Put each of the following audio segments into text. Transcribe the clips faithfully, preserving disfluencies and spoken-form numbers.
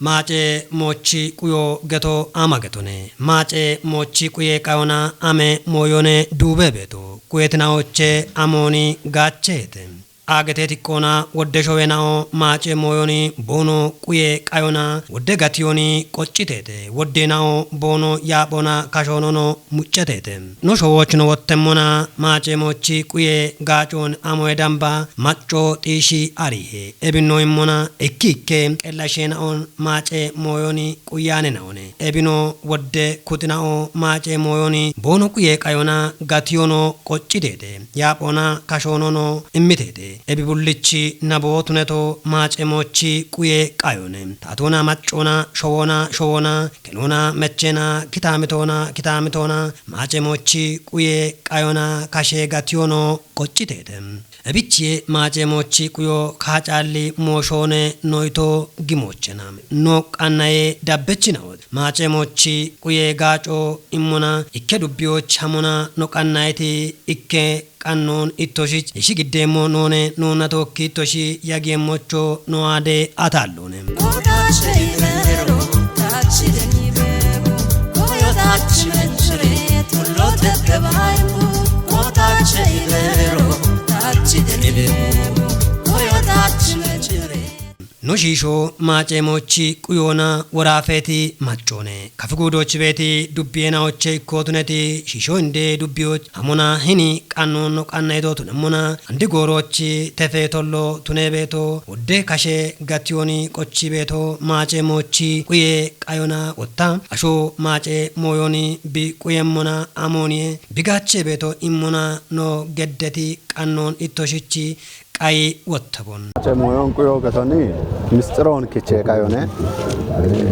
Maace moochi quyo geto ama getone. Maace moochi quye qayona ame mooyone duube beeto. Quyeetinaoche amooni gaacheete. Agete tiqqoona wodde showenao maace mooyoni boono quye qayona wodde gatiyoni qocciteete. Woddeenao boono yaaphona kashoonono mucceteete. No showoochino wottemmona maace moochi quye gaacoon amoye damba macco xiishi arihe. Ebinno immona ikki ikke qellasheenaoon maace mooyoni quyaane naone. Ebino wodde kuxinao maace mooyoni boono quye qayona gatiyono qocciteete. Yaaphona kashoonono immiteete. Ebi bullichi naboo tuneto maace moochi quye qayone. Taatona maccoona showoona showoona, kenoona mecheena, kitaamitoona kitaamitoona, maace moochi quye qayona kashe gatiyono qocciteete. Ebichiye maace moochi quyo kaacaalli mooshoone noyito gimoochena. No qannaye dabbechinaote. Maace moochi quye gaaco immona ikke dubbiyoch hamona no qannayeti ikke qannoon ittoshich ishi giddeemmo noone noonna tookki ittoshi yagiyeemmocho no aade ataalloone. No shiisho maace moochi quyoona woraafeeti maccoone. Kafi guudoochi beeti dubbiyeenaoche ikkootuneti shiisho inde dubbiyooch hamona hini qannoonno qanna idoo tunemmona andi gooroochi tefee tollo tunee beeto wodde kashe gatiyooni qochi beeto maace moochi quye qayona wotta asho maace mooyooni bi quyemmona amooniye bi gaache beeto immona no geddeti qannoon ittoshichi qayi wottabon. Cemoyon quyo getoni mistiroon kiche qayone.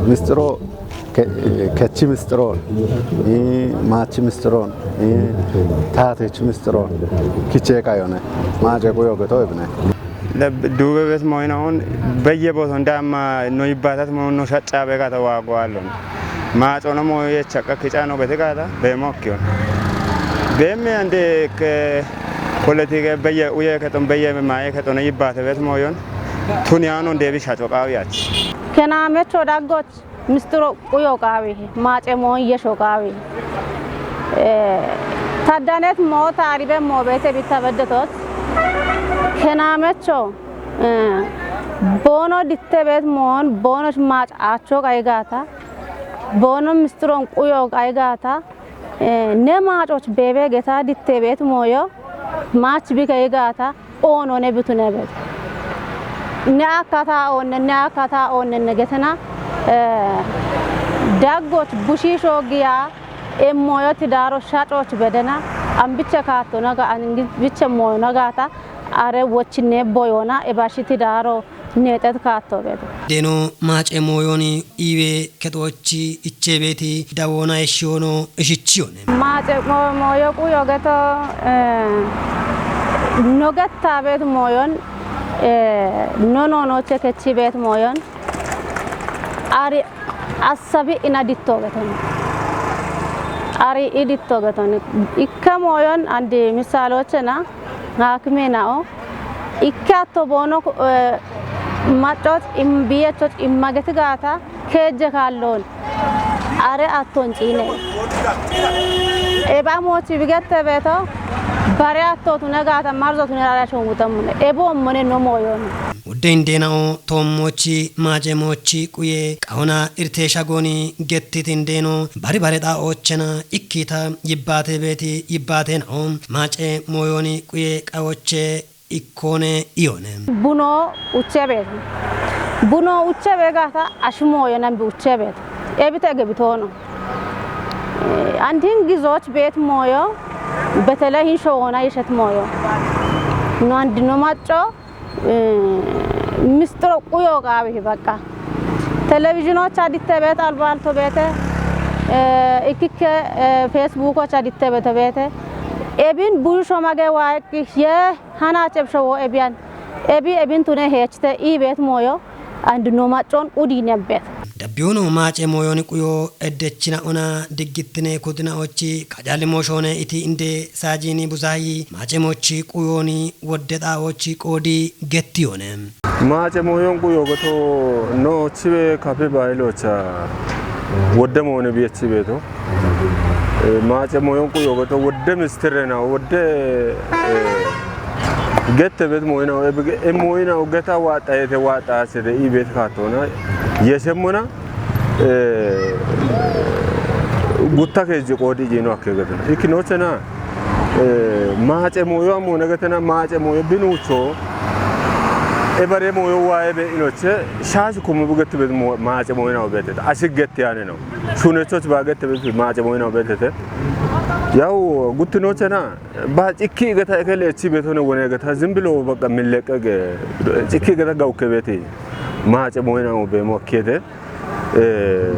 Mistiro ke-, kechi mistiroon, i, maachi mistiroon, i, taatech mistiroon kiche qayone. Maace quyo geto ibne. Dab-, duube bet moynaun beye boton damma no ibbatat mo no shacca be gata waago allon. Maacono moye chaqqa kicano gete gaata be mokkiyon. Be me ande ke politike beye uye keton beye maaye keton ibbate bet moyon. Tuni anon debi shaco qaawiyach. Kenaamecho daggoch mistiro quyo qaawi maace moon yesho qaawi. Eh, taddanet moo taaribe moo beete bitta beddetot. Kenaamecho, eh, boono ditte bet moon boono maac aacho qaygaata. Boono mistiron quyo qaygaata. Eh, ne maacoch beebe geta ditte bet mooyo. Maac bike igaata. Oono ne bitune bet. Ne akkata oonne, ne akkata oonne ne getena. Eh, daggoch bushisho giya. Emmoyo tidaaro shacoch bedena. An biche kaatto naga, an biche moyo nagata. Are wochine boyona, ebashi tidaaro neexet kaatto beeto. Deno maace mooyoni iwe kexoochi iche beeti dawoona eshiyoono ishichiyone. Maace mo-, mooyo quyo geto, eh, no getta beet mooyon, eh, no noonoche kechi beet mooyon. Ari assabi ina ditto geton. Ari i ditto geton. Ikka mooyon andi misaalochena. Haakime na'o. Ikke atto boono, eh, maccot im-, biyechoch immageti gaata keejje kaalloon. Are atton ciine. Eba moochi bigette beeto. Bare atto tune gaata marzo tune rara shongutamune. Ebo mone no moyone. Wudde indeena'o toommochi maace moochi quye qaona irte shagoni gettit indeeno bari bare xaa'oochena ikkita yibbaate beeti yibbaate na'o maace mooyoni quye qaoche ikkoone iyone. Buno uche beeti. Buno uche be gaata ashi mooyo nambi uche beeti. Ebite gebitoono. Eh, and hin gizoch beet mooyo betele hin showoona yeshet mooyo. No and no macco eh, mistiro quyo qaawi baqqa. Televizhinocha ditte beete, albo alto beete, eh, ikkikke, eh, Facebookocha ditte beete beete. Ebin buyusho mage waeqqish ye hana cebsho wo ebiyan. Ebi ebin tune heechite i beet mooyo and no maccon qudi nebbet. Dabbiyono maace mooyoni quyo eddechina ona diggittine kudinaochi kajali moshone iti inde saajini buzayi maace moochi quyoni wodde xaawochi qoodi gettiyone. Maace mooyon quyo goto no chibe kape bayilocha wodde moone biyechi beeto. Eh, maace mooyon quyo goto wodde mistirena wodde, eh, gette bet mooyina, e, e mooyina geta waaxayete waaxasete i bet kaatona yeshemmona, eh, gutta keeji qoodi jiino akke getena. Ikkinochena, eh, maace mooyo amoone getena maace mooyo binucho e bare mooyo waaye be inoche shaashi kumu bu gette bet mo-, maace mooyina obetete. Ashi gette yaane no. Shunechoch ba gette bet maace mooyina obetete. Yaw guttinochena ba cikki geta ekele echi betone wone geta zimbilo baqa milleqe ge cikki geta gawukke beti maace mooyina obemo akkete. Eh,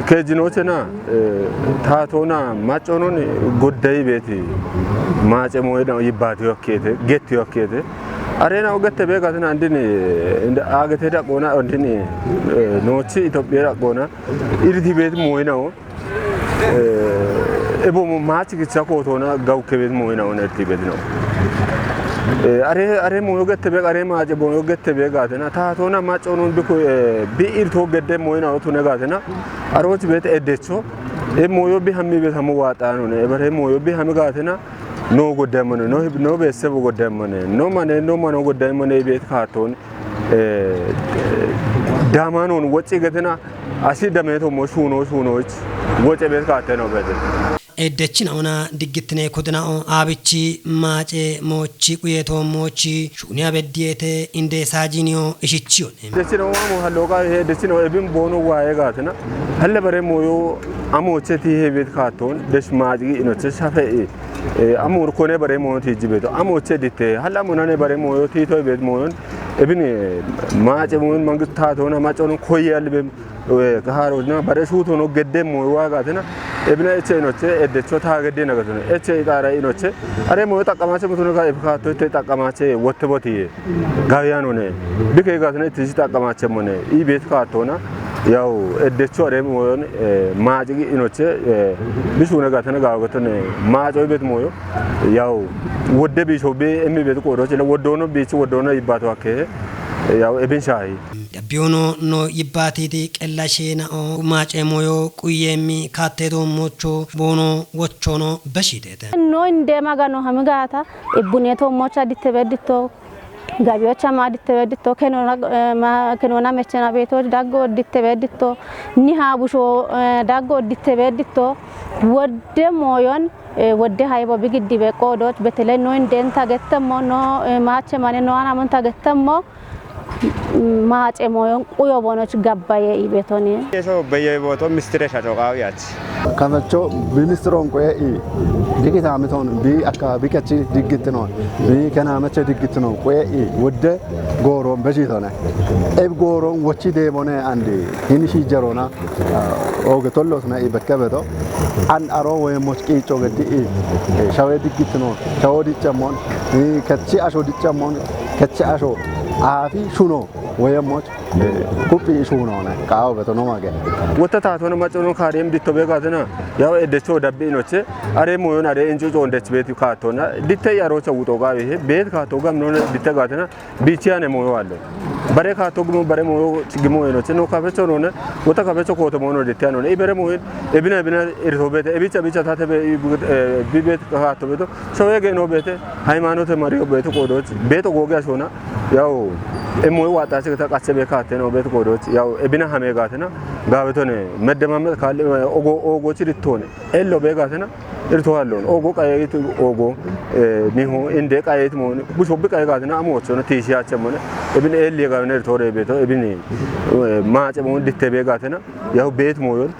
keejinochena, eh, taatona macconon goddayi beeti maace mooyina yibbatiyo akkete, gettiyo akkete. Arena ogette be gatina andini, eh, agete daqona andini, eh, noochi Itophiya daqona irdi beeti mooyinawo. Eh, ebo mo maachi gicha kootona gawukke bet mooyina onerti bet no. Eh, are, are mooyo gette be, are maace mooyo gette be gaatena. Taatona macconon biku, eh, bi irto gedde mooyina otune gaatena. Aroch bet eddecho. E mooyo bi hammi bet hammo waaxanone. E bare mooyo bi hammi gaatena. No goddemmone, no, no beessebo goddemmone, no mane, no mano goddemmone bet kaaton. Eh, damanon wocci getena, asi dameto mo shuno, shunoch, woce bet kaateno bete. Eddechina ona diggittine kudinao abichi maace moochi quyeto moochi shuniya beddiyete inde saajiniyo ishichiyone. Dechino wamo halloqa he dechino ebin bono waaye gaatena. Halle bare mooyo amocheti he bet kaaton, desh maaci inoche shafe e. Eh, amur kone bare mooyo tiji beto. Amoche ditte. Halla monane bare mooyo tito bet mooyon. Ebin, eh, maace mooyon mangist taatona macconon koye albe, eh, kaharo na bare shutono gedde mooyo waagatena. Ebina eche inoche eddecho ta gedde nagatona. Eche iqara inoche. Are mooyo xaqamache mutuna ga ebkato te xaqamache wotte botiye. Gawiyanone. Bike gatene tiji xaqamache mone. I bet kaatona. Yaw, eddecho are mooyon, eh, maaci inoche, eh, bisuna gatana gawagatone maaco bet mooyo. Yaw, wodde bisho be emmi bet qodoche, la woddono bichi woddono ibbato akke. Yaw, ebin shahi. Dabbiyono no yibbatiti qella sheenao maace mooyo quyemmi katte doommocho boono wochono beshitete. No inde magano hamigata, ibbune toommocha ditte bedditto, gabiyocha ma ditte bedditto, kenona, eh, ma, kenona mechena beetoch daggo ditte bedditto, niha busho, eh, daggo ditte bedditto, wodde mooyon, eh, wodde haybo bigiddi be qodoch, betele no inden tagettemmo, no, eh, maache mane no anamon tagettemmo, maace mooyon quyo bonoch gabbaye ibetone. Eso beye boto mistire shacho qawi ach. Kamacho ministron quye i. Digi tamiton bi akka bi kachi diggitino. Bi kana mache diggitino quye i. Wodde goron bejitone. Eb goron wochi demone andi. Hini shi jarona. Ah, oge tollos na i bekkebeto. An aro we moch qicho gedi i. Eh, shawe diggitino. Shawo dicchamon. I kachi asho dicchamon. Kachi asho. Afi shuno. Weyemmoch, eh, kuphi ishunone, qawo beto no mage. Wotta taatona macconon kaarem ditto begatena, yaw eddecho dabbi inoche, are mooyon are inju condech beti kaatona, ditte yarocha wuto gawe he, bet kaato gam none ditte gatena, bichiyane mooyo allo. Bare kaato gimo bare mooyo gimo inoche, no kafecho none, wotta kafecho kooto moono ditte anone, ibere mooyon, ebina ebina irto bete, ebicha bicha tate be, eh, bibet kaato beto, Shawee geno beete, haymanote mariyo beete qoodoch, beeto googe ashona, yaw, emoy waaxache gita qache be kaateno beete qoodoch, yaw, ebina hame gaatena, gaabetone, meddemamet kaalli, ogo, ogochi rittone, ello be gaatena, irto hallon, ogo qayeyit ogo, eh, niho, inde qayeyit moon, bu shobbi qaye gaatena, amo ochona, tiishi achemone, ebin elli gaabene irto re beeto, ebin, eh, maace moon ditte be gaatena, yaw, beet mooyon,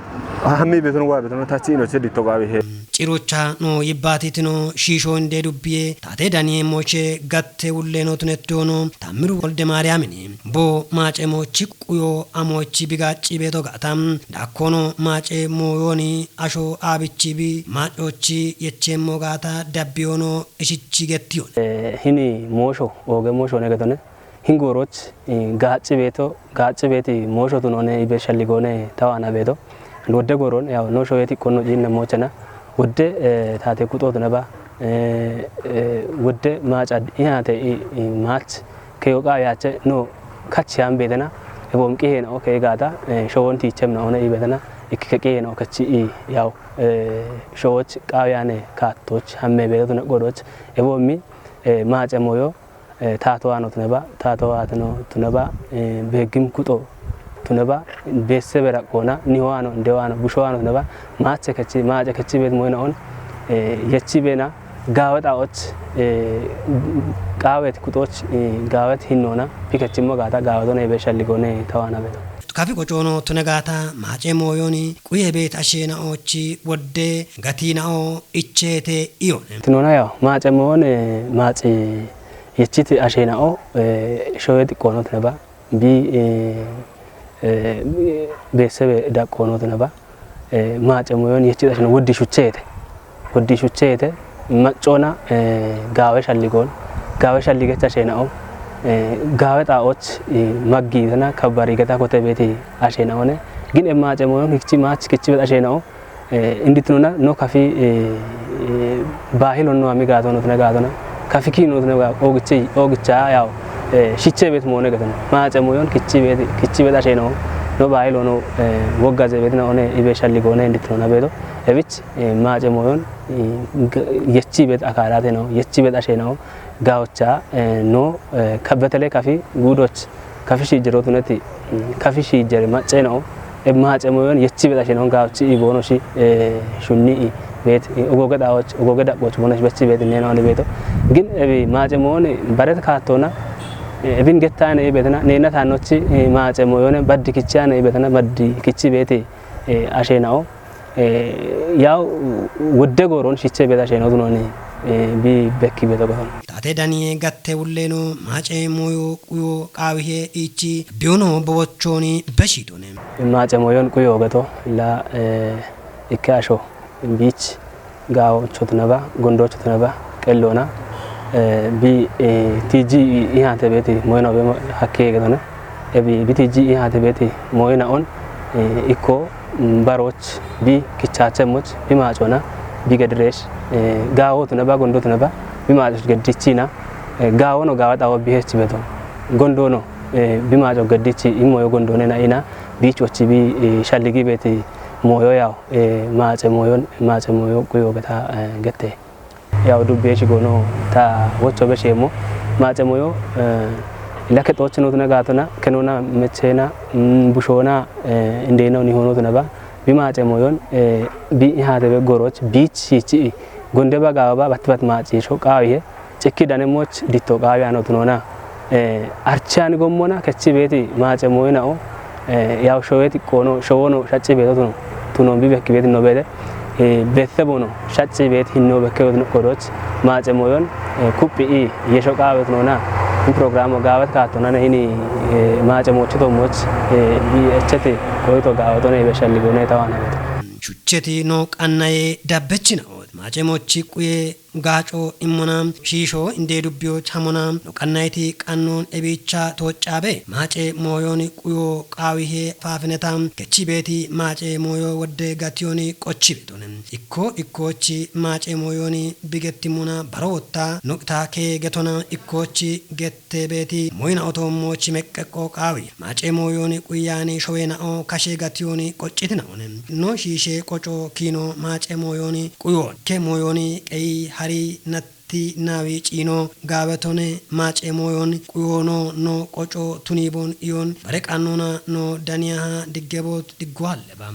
Hammi beetono waa beetono tachi ino chedi to gaawi he. Cirocha no yibbaatitino shiisho indee dubbiye taate daniye moche gatte ulleno tunettoono Tammiru Wolde Maariyaamini. Bo maace moochi quyo amoochi bigaacci beeto gaata. Dakkono maace mooyooni asho aabichi bi maacochi yecheemmo gaata dabbiyoono ishichi gettiyo. Eh, hini moosho, ooge moosho ne getone. Hingoroch, eh, gaacci beeto, gaacci beeti moosho tunoone ibe shalligoone tawaana beeto. Wodde goron, yaw, no showeeti konno ciinne moochena. Wodde, eh, taate kuxootu neba, eh, eh, wodde maaca ihate i, i maach keyo qaa yaache no kachi han beetena. Eboom qiheena o kee gaata, eh, showon tiichem na one i beetena. Ikkike qiheena o kachi i, yaw, eh, showoch qaa yaane kaattoch hamme beeto tune qodoch. Eboommi, eh, maace moyo, eh, taatowaano tuneba, taatowaatino tuneba, eh, beeggim kuxo tuneba, beessebe raqqoona, nihowaano, ndewaano, bushowaano tuneba, maache kechi, maace kechi beet moyina on, eh, yechi beena, gaawe xaa'och, eh, qaawet kuxoch, eh, gaawet hinnoona, pikechimmo gaata gaawetone ebe shalligoone tawaana beeto. Kafi qocoono tune gaata maace mooyoni quye beet asheena'ochi wodde gatiina'o icheete iyone. Tinoona yaw, maace moone maace yechiti asheena'o, eh, showe xiqqoono tuneba, bi, eh, eh, beessebe daqqoono tuneba, eh, maace moyon yechiti asheena'o woddi shucheete. Woddi shucheete, maccoona, eh, gaawe shalligoon, gaawe shalligecha asheena'o, eh, gaawe xaa'och, eh, maggiitena kabbari geta kote beeti asheena'one. Gin e maace moyon kichi maach kichi bet asheena'o, eh, inditnona no kafi, eh, eh, baahilon no ami gaatono tine gaatona. Kafi kiino tine ga-, oogiche, oogicha yaw, eh, shiche bet moone getona. Maace moyon kichi bet, kichi bet asheena'o. No baahilo no, eh, woggaze betina one ibe shalligoone inditnona beeto. Ebich, eh, maace moyon, eh, g-, yechi bet akaalate no, yechi bet asheena'o. Gaocha, eh, no, eh, ka-, betele kafi guudoch, kafi shiijjero tuneti, mm, kafi shiijjere macce no, e maace moyon yechi bet asheena'o gaochi i boono shi, eh, shunni i bet, eh, ogoge daoch, ogoge daqqoch boono shi bechi bet nena one beeto. Gin ebi maace moyoni baret kaattona, eh, ebin gettaane i betena, nena taannochi, eh, maace moyone baddi kichane i betena, baddi kichi beti, eh, asheena'o. Eh, yaw wodde gooron shiche beeta sheeno tunoni, eh, bi bekki beeto goton. Taate daniye gatte wulleeno maace moyo quyo qaawihe ichi biyuno bowochooni beshiitone. Maace moyon quyo geto la, eh, ikke asho biich gaawo chotunaba, gondo chotunaba, qelloona, eh, bi, eh, tiji ihate beeti moyno be hakke getone. Ebi, bi tiji ihate beeti moyna on, eh, ikko, mm, baroch, bi kichachemoch, bi maacona, bi gediresh, eh, gaawo tunaba, gondo tunaba, bi maacoch gedichina, eh, gaawo no gaawa xawo bi hech beto. Gondo no, eh, bi maaco gedichi, imoyo gondo nena ina, bi chochi bi, eh, shalligi beeti moyo yaw, eh, maace moyon, maace moyo quyo geta, eh, gette. Yaw dubbe shi goono ta wocho be sheemo. Maace moyo, eh, ila ke xoochino tuna gaatona, kenona mechena, mm, bushona, eh, indeno ni hono tuna ba. Bi maace moyon, eh, bi ihate be goroch, bich hichi, gonde ba gaawa ba, bat bat maaci sho qaawihe, cikki dane moch ditto qaawi ano tunona. Eh, archani gommona, kechi beeti maace moyna o, eh, yaw showeti qono, showono shacci beeto tuno, tuno bi bekki beeti no beete, eh, beette bono, shacci beeti hinno bekke beeti no qodoch, maace moyon, eh, kuphi i, yesho qaawe tunona, in programo gaawet kaattona ne hini, eh, maace mochi to moch, eh, bi echete, koyto gaawe tone be shalli gone tawana beeto. Shucheti no qannaye dabbechina o, maace mochi quye gaaco immona, shiisho indee dubbiyo chamona, no qannayti qannoon ebiicha tooccaabe, maace mooyooni quyo qaawihe faafineta, kechi beeti maace mooyo wodde gatiyooni qochi beetone. Ikko ikkoochi maace mooyooni bigettimuna baro wotta, no qita kee getona ikkoochi get- te beeti moyina otoommochi meqqeqqo qaawi. Maace mooyooni quyaani showeena o kashe gatiyooni qoccitinaone. No shiishe qoco kiino maace mooyooni quyo. Ke mooyooni qeyi hari natti naawi ciino gaawetone maace mooyooni quyo no no qoco tuniiboon iyoon bare qannoona no daniyaha diggeboot diggo halleba.